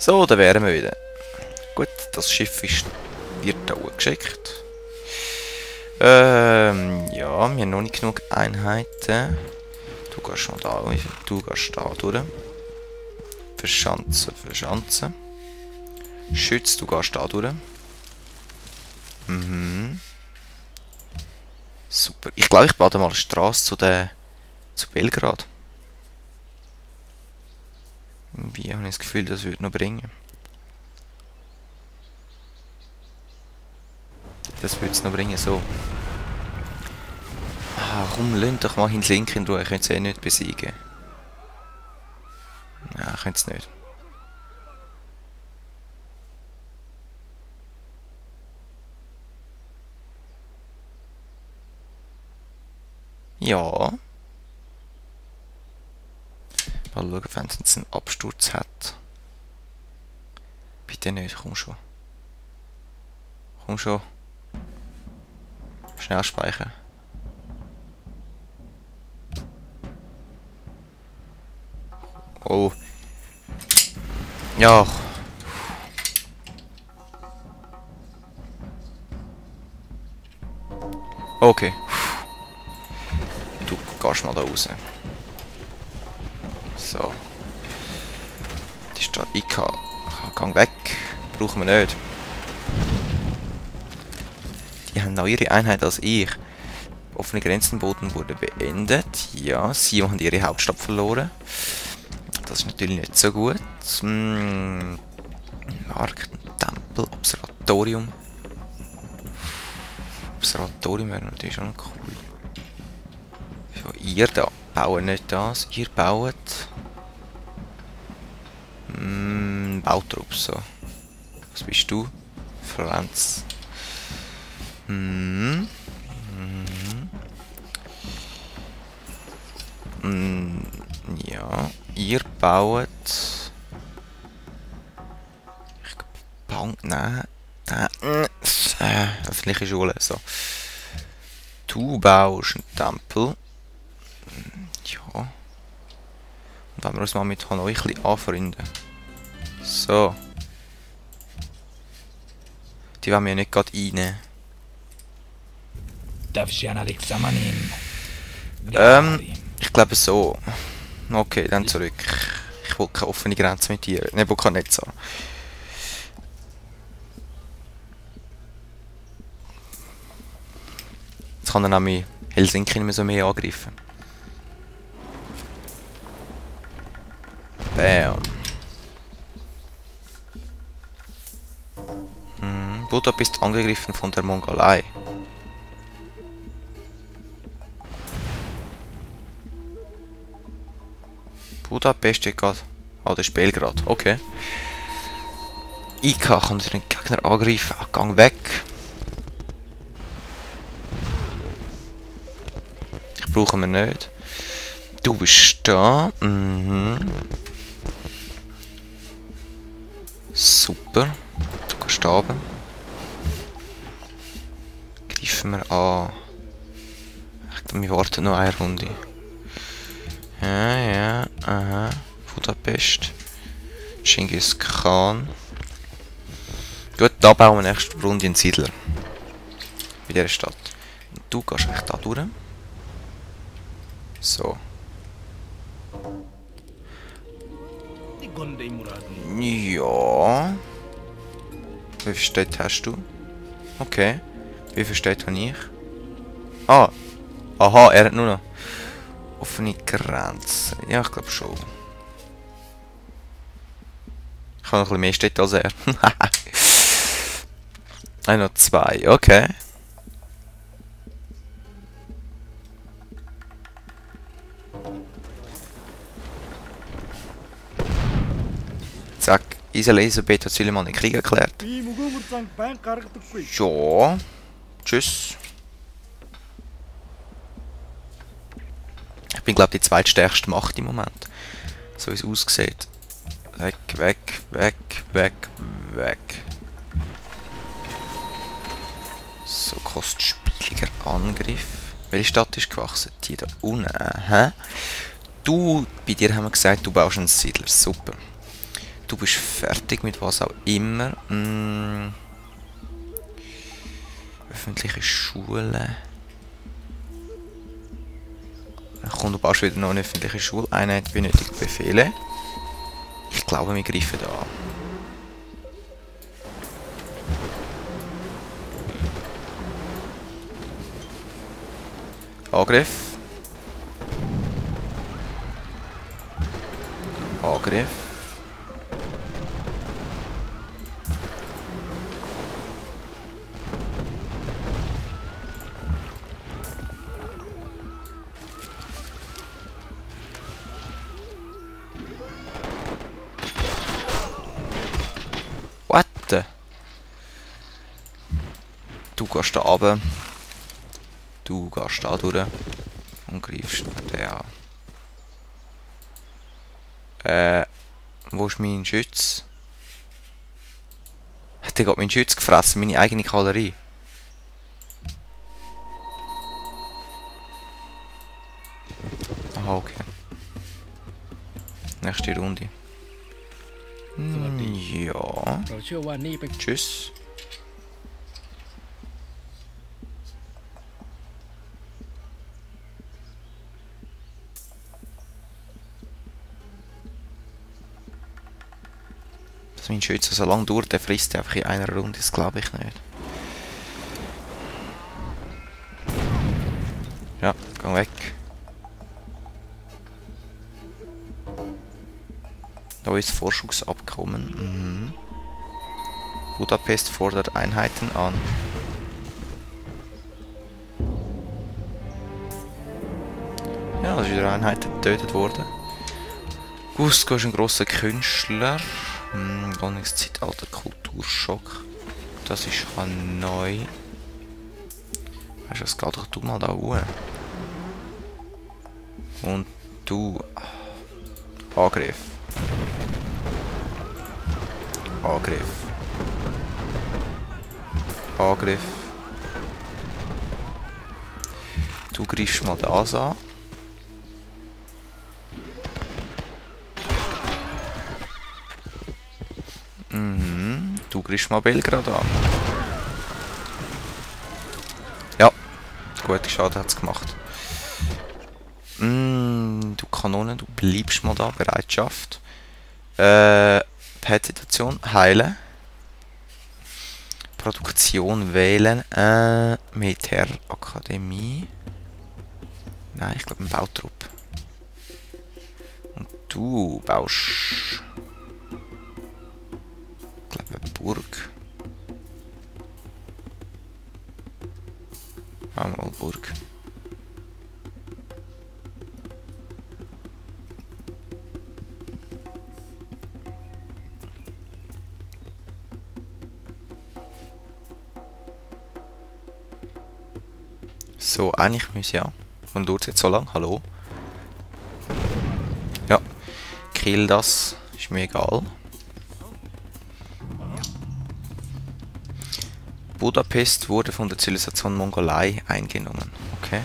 So, da wären wir wieder. Gut, das Schiff wird da geschickt. Ja, wir haben noch nicht genug Einheiten. Du gehst noch da, du gehst da durch. Verschanzen, verschanzen. Schütz, du gehst da durch. Mhm. Super. Ich glaube, ich baue mal eine Straße zu Belgrad. Irgendwie habe ich das Gefühl, das würde noch bringen. Das würde es noch bringen, so. Ah, komm, lönt doch mal Link in Ruhe, ich könnte es eh nicht besiegen. Nein, ich könnte es nicht. Ja. Mal schauen, wenn es jetzt einen Absturz hat. Bitte nicht, komm schon. Komm schon. Schnell speichern. Oh. Ja. Okay. Du gehst mal da raus. So. Die Stadt IK. Gang weg. Brauchen wir nicht. Die haben noch ihre Einheit als ich. Offene Grenzenboten wurde beendet. Ja, sie haben ihre Hauptstadt verloren. Das ist natürlich nicht so gut. Markt, Tempel, Observatorium. Observatorium wäre natürlich schon cool. So, ihr da baut nicht das. Ihr baut. Bautrupp, so. Was bist du? Franz. Ja, ihr baut. Nein. Öffentliche Schule, so. Du baust einen Tempel. Ja. Und wenn wir uns mal mit Hanoi ein bisschen anfreunden. So. Die wollen wir nicht gerade reinnehmen. Ich glaube so. Okay, dann zurück. Ich will keine offene Grenze mit dir. Nebukadnezar. Jetzt kann er nämlich Helsinki nicht mehr so mehr angreifen. Bam. Budapest angegriffen von der Mongolei. Budapest steht gerade. Ah, das ist Belgrad. Okay. IK kann den Gegner angreifen. Ah, gang weg. Ich brauche ihn nicht. Du bist da. Super. Du kannst da oben. Greifen wir an. Wir warten noch eine Runde. Ja, aha. Budapest. Genghis Khan. Gut, da bauen wir nächste Runde einen Siedler. Bei dieser Stadt. Und du gehst echt da durch. So. Ja. Wie viel Städte hast du? Okay. Wie viele Städte habe ich? Ah. Aha, er hat nur noch offene Grenzen. Ja, ich glaube schon. Ich habe noch ein bisschen mehr Städte als er. Noch 2, okay. Zack, Isla Elisabeth hat Suleiman den Krieg erklärt. Ja. Tschüss. Ich bin, glaube ich, die zweitstärkste Macht im Moment. So wie es aussieht. Weg, weg, weg, weg, weg. So, kostspieliger Angriff. Welche Stadt ist gewachsen? Die da unten. Du, bei dir haben wir gesagt, du baust einen Siedler. Super. Du bist fertig mit was auch immer. Öffentliche Schulen. Komm, du baust wieder noch eine öffentliche Schuleinheit, benötigt Befehle. Ich glaube, wir greifen da an. Angriff. Angriff. What the? Du gehst da runter. Du gehst da durch und greifst den an. Wo ist mein Schütz? Hat der gerade meinen Schütz gefressen? Meine eigene Kavallerie? Aha, okay. Nächste Runde. Ja. Tschüss. Dass mein Schütze so lange dauert, der frisst einfach in einer Runde, das glaube ich nicht. Ja, geh weg. Da ist Forschungsabkommen. Budapest fordert Einheiten an. Ja, da ist wieder eine Einheit getötet worden. Gusko ist ein grosser Künstler. Zeitalter Kulturschock. Das ist neu. Weißt du, das geht doch du mal da hoch. Und du. Angriff. Angriff. Angriff. Du greifst mal das an. Du greifst mal Belgrad an. Ja, gute Schaden hat es gemacht. Du Kanone, du bleibst mal da, Bereitschaft. Petition, heilen. Produktion wählen. Militärakademie. Nein, ich glaube ein Bautrupp. Und du baust... Ich glaube eine Burg. Einmal Burg. So, eigentlich müssen ja. Und dauert es jetzt so lang? Hallo? Ja. Kill das. Ist mir egal. Budapest wurde von der Zivilisation Mongolei eingenommen. Okay.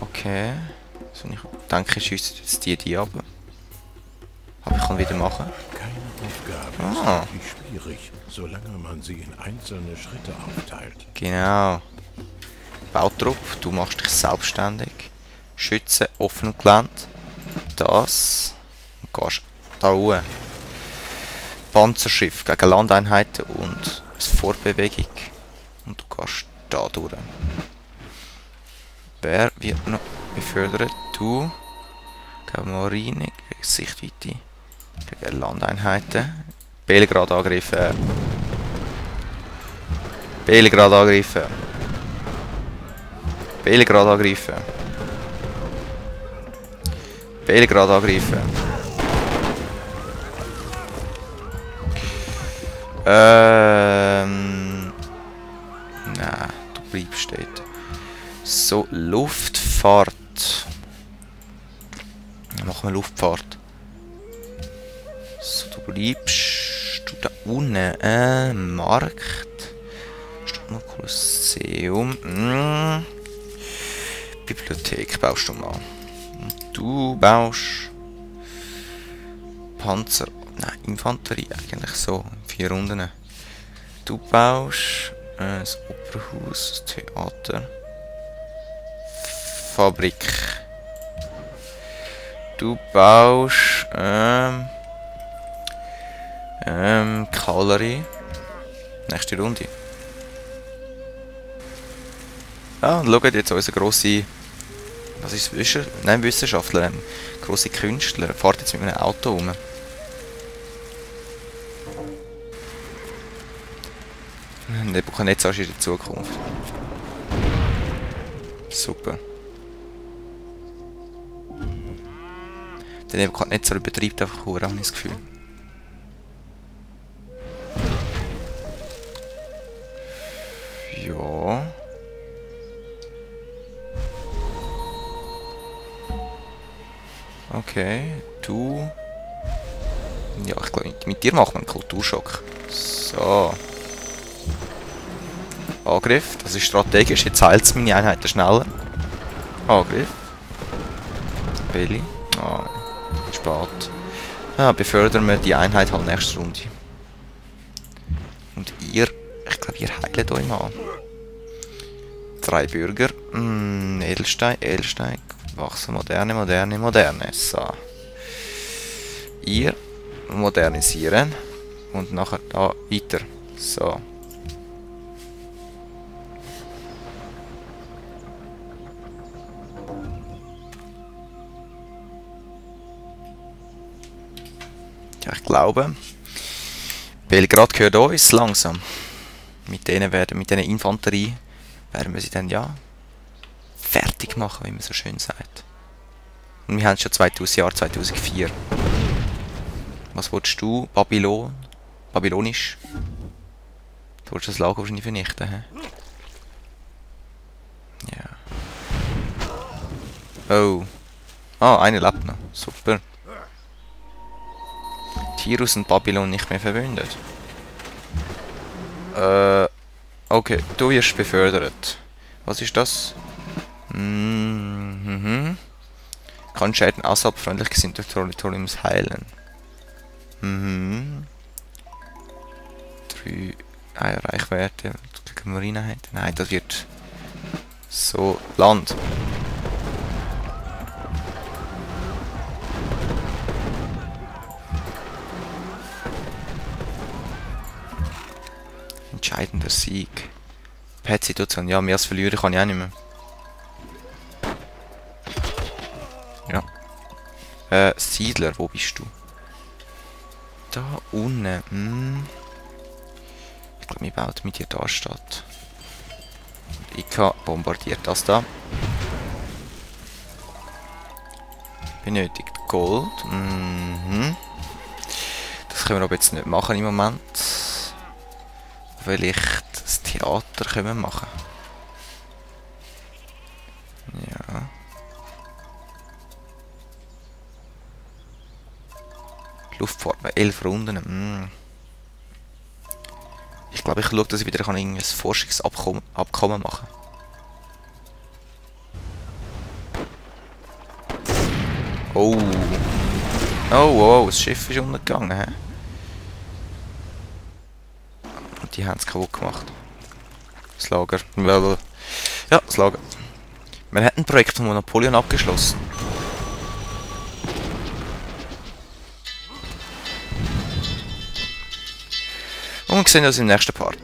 Okay. Also ich denke, ich schieße jetzt die ab. Aber ich kann wieder machen. Keine Aufgabe ist wirklich schwierig, solange man sie in einzelne Schritte aufteilt. Genau. Bautrupp, du machst dich selbstständig. Schütze, offen Gelände. Das. Und gehst da hoch. Panzerschiff gegen Landeinheiten und Vorbewegung. Und du gehst da durch. Wer wird noch befördert? Du. Gegen Marine, gegen Sichtweite. Gegen Landeinheiten. Belgrad angreifen. Belgrad angreifen. Belgrad angreifen. Belgrad angreifen. Nein, du bleibst dort. So, Luftfahrt. Dann machen wir Luftfahrt. So, du bleibst. Du da unten. Markt. Steht noch Kolosseum. Bibliothek baust du mal. Und du baust Panzer. Nein, Infanterie eigentlich so. 4 Runden. Du baust das Opernhaus, das Theater. Fabrik. Du baust Kavallerie. Nächste Runde. Ja, und schaut jetzt unser grosser... Was ist es? Nein, Wissenschaftler. Grosse Künstler. Fährt jetzt mit einem Auto rum. Nebuchadnezzar ist in der Zukunft. Super. Der Nebuchadnezzar übertreibt einfach hure, habe ich das Gefühl. Ja. Okay, du... Ja, ich glaube, mit dir machen wir einen Kulturschock. So. Angriff, das ist strategisch, jetzt heilt es meine Einheiten schneller. Angriff. Belly. Ah, spät. Ja, befördern wir die Einheit halt nächste Runde. Und ihr, ich glaube, ihr heilt euch mal. 3 Bürger. Edelstein, Edelstein. Wachsen, moderne. So. Ihr modernisieren. Und nachher da weiter. So. Ja, ich glaube, Belgrad gehört uns langsam. Mit diesen Infanterie werden wir sie dann ja fertig machen, wie man so schön sagt. Und wir haben schon 2004. Was willst du? Babylon? Babylonisch? Du willst das Lager wahrscheinlich vernichten, hä? Ja. Oh. Ah, einer lebt noch. Super. Tirus und Babylon nicht mehr verbündet. Okay, du wirst befördert. Was ist das? Kann Schäden außerhalb freundlich gesinnter Territoriums heilen. 3 Reichwerte gegen Marineheit. Nein, das wird so Land. Entscheidender Sieg. Pet-Situation. Ja, mehr als verlieren kann ich auch nicht mehr. Ja. Siedler, wo bist du? Da unten. Ich glaube, wir bauen mit dir da statt. Ika bombardiert das da. Benötigt Gold. Das können wir aber jetzt nicht machen im Moment. Vielleicht das Theater können wir machen. Ja. Luftfahrt bei 11 Runden. Ich glaube, ich schaue, dass ich wieder ein Forschungsabkommen machen kann. Oh. Oh, das Schiff ist untergegangen. He? Und die haben es kaputt gemacht. Das Lager. Ja, das Lager. Wir hätten ein Projekt von Napoleon abgeschlossen. Und wir sehen uns im nächsten Part.